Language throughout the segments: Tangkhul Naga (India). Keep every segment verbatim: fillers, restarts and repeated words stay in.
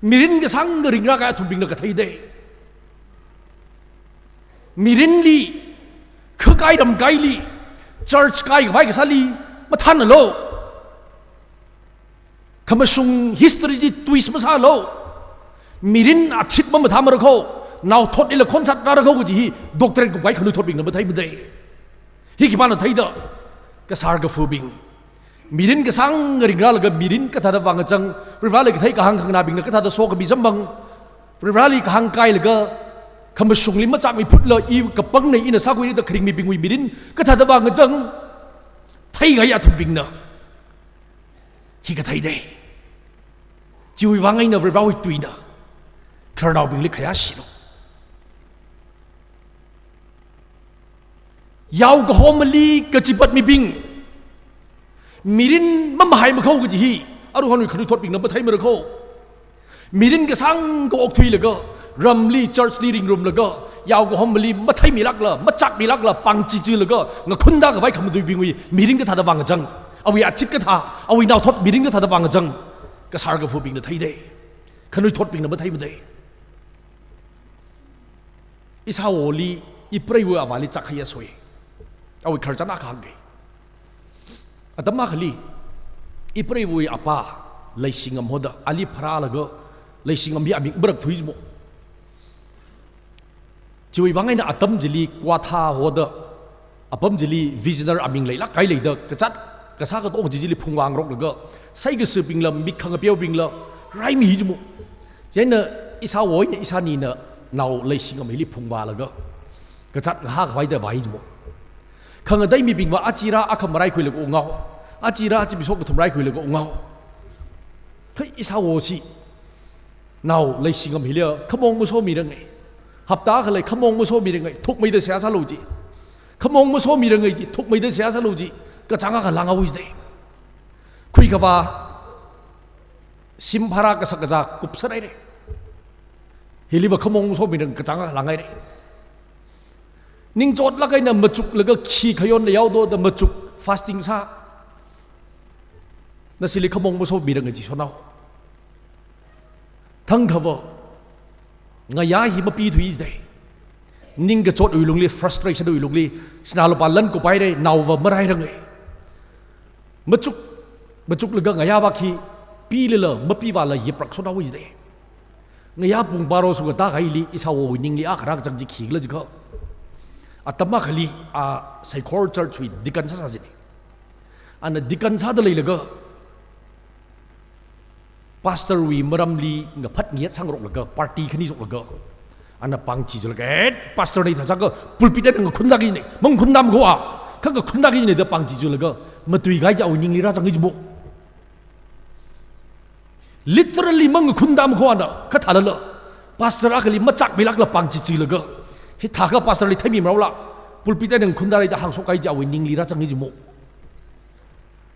Mirin kasāngkha ringrākahai athumbingna katheidei. Mirinli, khakai ramkaili, church kaikhavai kasāli mathānlu. Khamashung history chi twist masālu. Mirin athit mamathāmara kho, naothotlila khonsat rāra kho kaji hi doctrine kupkahai khanuithotbingna matheimadei. Hi khipāna theida? Kasār kafubing. Mirin kasāngkha ringrālaga mirin kathāda vāngachang, Varivarāli kathei kahāng khanganābingna kathāda sokhami samphang, Varivarāli kahāng kailaga khamashungli machākmiphutla i kapangnei, ina sākhuira da kharing mibingwui mirin kathāda vāngachang, theikahai athumbingna hi katheidei. Chiwui vāng eina Varivarāwui tuina khararnaobingli khayāshilu. Yaokahomali kachipat mibing, mirin mamahaimakho kaji hi aruihonwui khanuithotbingna matheimara kho. Mirin kasāngkha okthuilaga, ramli, church li ringrumlaga, yaokahomali matheimilākla, machākmilākla, pāngchichilaga ngakhunda khavai khamatuibingwui mirin kathāda vāngachang, awui athit kathā, awui naothot mirin kathāda vāngachang, kasār kafubingna theidei. Khanuithotbingna matheimadei. Ishāwoli, ipreiwui avāli chāk khayā soi. Awui khararchan akha hāngkei. Atam akhali, ipreiwui apā Leishingam hoda ali pharālaga, Leishingam hi aming marakthui jimo. Chiwui vāng eina atam chili Kwatha hoda, apam chili visionary aming leilāk kahai leida, kazāt kasā katonga chi chili phungvāngaroklaga, saikashibingla, mik khangapeobingla raimi jimo. Chieina ishāwo eina ishānina nao Leishingam hili phungvālaga kazāt ngahā khavaida vāi jimo. Khangatei mibingva achi rā akha maraikhuilaga ungao, achi rā achi misho kathum raikhuilaga ungao. Hei, ishāwo chi nao Leishingam hili khamong masomirangai. Hapta akha lei khamong masomirangai, thukmeida seihā sālu ji. Khamong masomirangai ji, thukmeida seihā sālu ji. Kachāng akha lānghaowa jidei. Khuikhavā shim phara kasak kazā kupsāhairei. Hiliva khamong masomirang, kachāng akha lānghairei. Ningchotlāk eina machuklaga khi khayonna yaodo da machuk, fasting sā. Nashili khamong masomirangai ji shonao. Thangkhava ngayā hi mapithui jidei. Ningkachotwui lungli, frustration wui lungli, sinā lupā lan kuphairei, naova marairangai. Machuk, machuklaga ngayāva khi pilila, mapivāla yiprak shonao jidei. Ngayā pung baro shungkatā kahaili ishāwowui ningli akha rākachang chi khikhala jiakha, atam akhali a Seikhor Church wui deacon sāsā jine. Ana deacon sāda leilaga, pastor wui maramli ngaphat ngayat sāngaroklaga, party khani shoklaga, ana pāngchichilaga, eh, pastor nei thāsākha pulpit eina ngakhunda kajine, mangakhundam kho a, kha ngakhunda kajine da pāngchichilaga matui kahai chi awui ningli rāzang jimo. Literally mangakhundam kho ana, kha thālala pastor akhali machākmilākla pāngchichilaga, hithākha pastor li theimi maraola, pulpit eina ngakhundarei da hāngshok kahai chi awui ningli rāzang jimo.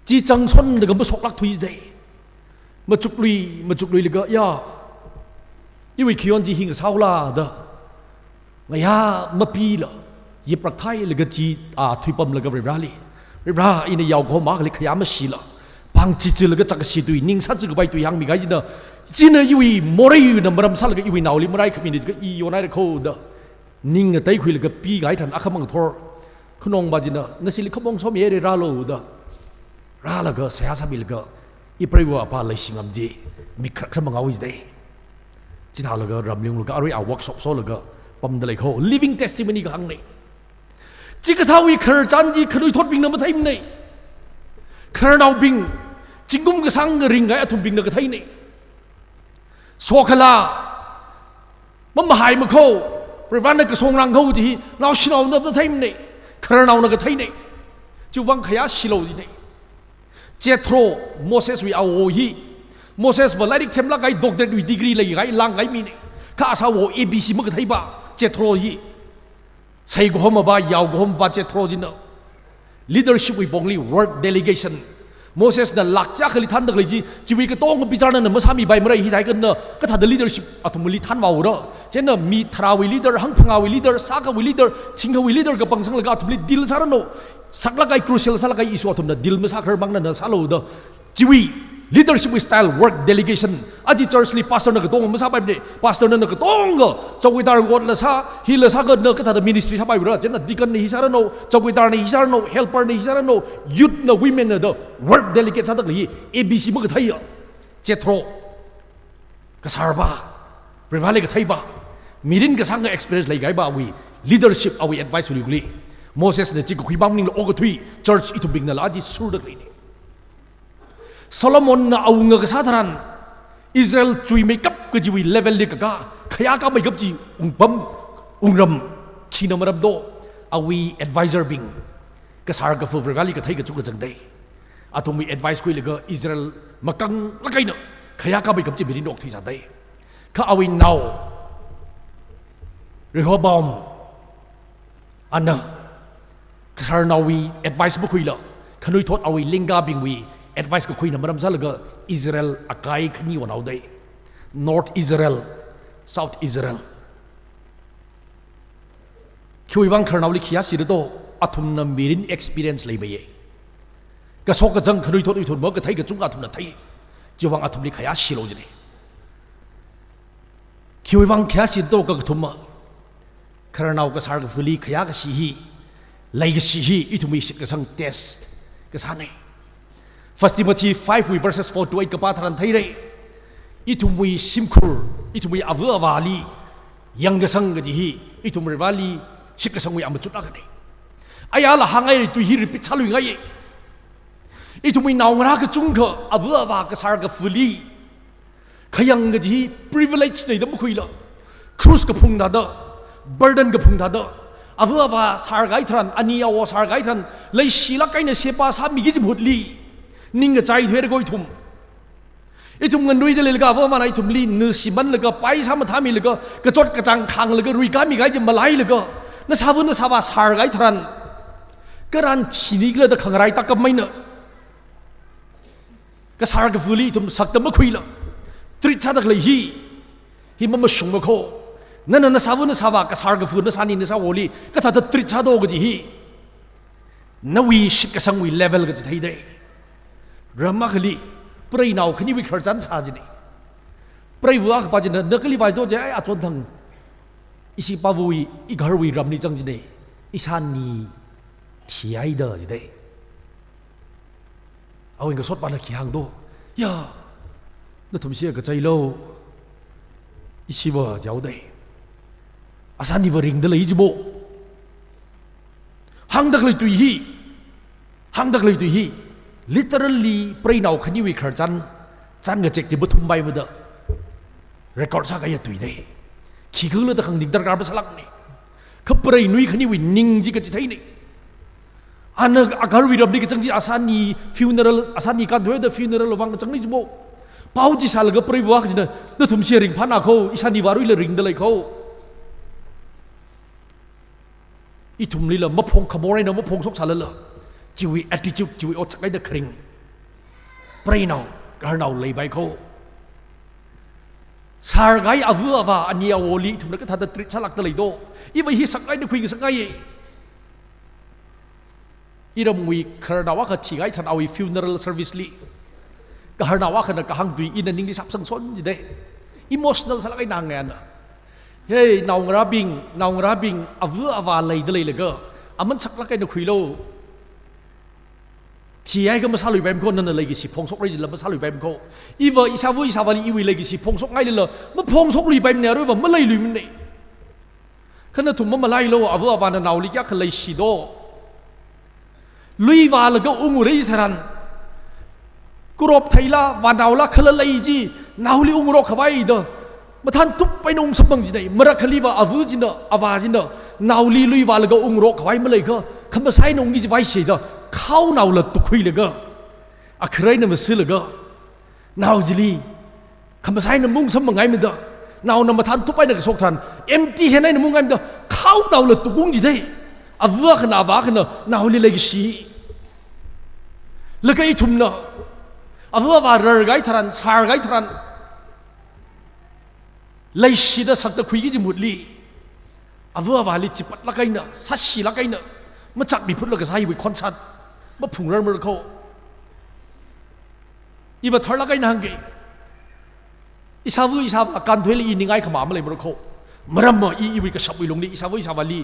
Chi changshonlaga mashoklākthui jidei. Machuklui, machukluilaga, ya, iwui khayon chi hi ngasāhaola da ngayā mapila, yiprak thailaga chi, a, thuipamlaga Varivarāli, Varivarā, ina yaokahoma akhali khayā mashila, pāngchichilaga chākashi tui, ning sāchikhavaitui hāngmi kahai china, china iwui moreina maram sālaga iwui naoli maraikhamina jiakha i yonhaira kho da ning ngateikhuilaga pikahai tharan akhamang thor. Khanongva china, nashili khamong somihairei, rālu da rālaga seihā sāmilaga, ipreiva apā Leishingam chi mik kharak samphanghaowa jidei. Chithālaga ramli unglaga arui a workshop sholaga pamda lei kho, living testimony kahāngnei. Chikathāwui khararchan chi khanuithotbingna matheimanei. Khararnaobing, zingkum kasāngkha ringkahai athumbingna katheinei. Sokhala, mamahaimakho, Varivarāna kasongrang kho chi naoshinaona matheimanei, khararnaona katheinei. Chiwui vāng khayāshilu jinei. Jethro, Moseswui awo hi, Mosesva lairik themlāk kahai doctorate wui degree leikahai lāngkahai minei. Kha asāwo A B C makatheipa, Jethro hi. Saikahomapa, yaokahomapa Jethro china leadership wui pongli work delegation. Mosesna lāk chiyākhali thānda khalei chi, chiwui katonga bicharna na masāmipaimara, hithākha na kathāda leadership athumli thānvāura. Chieina mi tharāwui leader, hangphangāwui leader, sākhawui leader, thingkhawui leader kapangsanglaga athumli deal sāranu. Saklāk kahai, crucial sālāk kahai issue athumna deal masākharmang nana sālu da. Chiwui Leadership wui style, work delegation. Aja church li pastor na katonga masāpaimana, pastor na katonga, chowkidar ngot la sā, hi la sā kha na kathāda ministry sāpaimara, chieina deacon na hi sāranu, chowkidar na hi sāranu, helper na hi sāranu, youth na, women na da work delegate sāda khalei hi A B C makatheiya. Jethro, kasār pa, Vareli kathei pa, mirin kasāng ka experience leikahai pa, awui leadership, awui advice uli kuli. Moses na chi kakhui pam maningla okathui church ithumbingna la aja surda khaleina. Solomon na awunga kasā tharan, Israel chuimeikap kajiwui level li kakā, khayā kāmeikap chi ungpam, ungram, khina maram do, awui advisor bing, kasār kafu Vareli kathei kachungkha zangdai. Athumwui advice khuilaga Israel makanglāk eina khayā kāmeikap chi mirin okthui sādai. Kha awui nao, Rehoboam, ana, kasārnaowui advice makhuila, khanuithot awui lingkabingwui advice kakhuina maram sālaga Israel akai khani vānaodai. North Israel, South Israel. Khiwui vang khararnaoli khayā shira do, athumna mirin experience leimeiya. Kashok kazang khanuithot ithot makathei kachungkha athumna thei. Chiwui vang athumli khayā shilo jina. Khiwui vang khayā shira do kakathuma, khararnao kasār kafuli khayā kashi hi, leikashi hi, ithumwui shitkasang test kasāna. First Timothy five wui verses four to eight kapā tharan theira. Ithumwui shimkhur, ithumwui ava avāli yangkasang kaji hi, ithum Vareli shitkasangwui amachut akhana. Ayala hāngngaira, tui hi repeat sāluingaiya. Ithumwui naongarā kachungkha ava avā kasār kafuli khayang kaji hi privilege na da makhuila, cross kaphung thāda, burden kaphung thāda, ava avā sārkahai tharan, ani awo sārkahai tharan, leishilāk eina sheba sāmiki kaji mahutli, ningkachai thuira ko ithum. Ithum nganuida leilaga ava avāna ithumli nusimanlaga, paisa mathāmilaga, kachot kachāng khānglaga, ruikāmi kahai chi malailaga, nasāva nasāvā sārkahai tharan, karan thini khala da khangarai tākam maina. Kasār kafuli ithum sakta makhuila, treat sāda khalei hi, hi mamashungma ko. Nana nasāva nasāvā kasār kafu nasāni nasāwoli kathāda treat sādo kaji hi, nawui shitkasangwui level kaji theidai. Ram akhali, preinao khaniwui khararchan sā jina. Preiva akhapa china, na kali vāido je, ai, achon thang, ishi pāvawui, igaharwui ramli zang jina, ishāni thihaida jidai. Awui ngasotpana khi hāngdo, ya, nathum shiya kachailu, ishiva jaodai. Ashāniva ringda lei jimo. Hāngda khalei tui hi, hāngda khalei tui hi, literally preinao khaniwui khararchan, chān ngachek chi mathumpai mada record sākahaiya tuidai. Khikhala da khangding darkar masālākmana. Kha preinao khaniwui ning chi kachitheina. Ana agaharwui ramli kazang chi ashāni funeral, ashāni kānthuida funeral vang kazangna jimo. Pao chi sālaga preiva akhana, nathum shiya ringphāna ko, ishāniva aruila ringda lei ko. Ithumlila maphong khamor eina maphongshok sālala, chiwui attitude, chiwui otsak eina kharing, preinao, khararnao leipai ko. Sārkahai ava avā ani awoli ithumna kathāda treat sālākta leido. Iva hi sak eina khuingasakngaiya. Iramwui khararnao akha thikahai tharan awui funeral service li, khararnao akhana kahāng tui ina ningli shapsang son jidai. Emotional sālāk eina hāngngai ana. Hey, naongarābing, naongarābing, ava avā leida leilaga, aman saklāk eina khuilu. Thihaiakha masāluipaimana ko, nana leikashi phongshokra jila masāluipaimana ko. Iva ishāva ishāvāli iwui leikashi phongshokngailala, maphongshokluipaimana, aruiva maleiluimana. Kha nathum mamalailu, ava avāna naoli kayākha leishido. Lui vālaga ungura tharan, kurop theila, vānaola khalalei chi, naoli ungrok khavai da, mathāntup eina ungsamphang jina, marakhaliva ava china, avā china, naoli lui vālaga ungrok khavai maleiakha, khamasai eina ungki kaji vāshida, khaonaola tukkhuilaga, akhare eina masilaga, nao chili khamasai eina maungsamphangngaimada, naona mathāntup eina kashok tharan, empty hand eina maungngaimada, khaonaola tukkung jidai. Ava akhana, avā akhana, naoli leikashi. Laga ithumna, ava avā rarkahai tharan, sārkahai tharan, leishida sakta khuiki kaji mahutli, ava avāli chipatlāk eina, sāshilāk eina, machakmiphutlaga sāwui khonshat maphungrarmara ko. Iva tharlāk eina hāngki. Ishāva ishāvā kānthuili i ningai khama maleimara kho. Maramva i iwui kashapwui lungli ishāva ishāvāli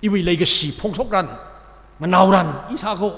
iwui leikashi phongshokran, nganaoran i sā kho.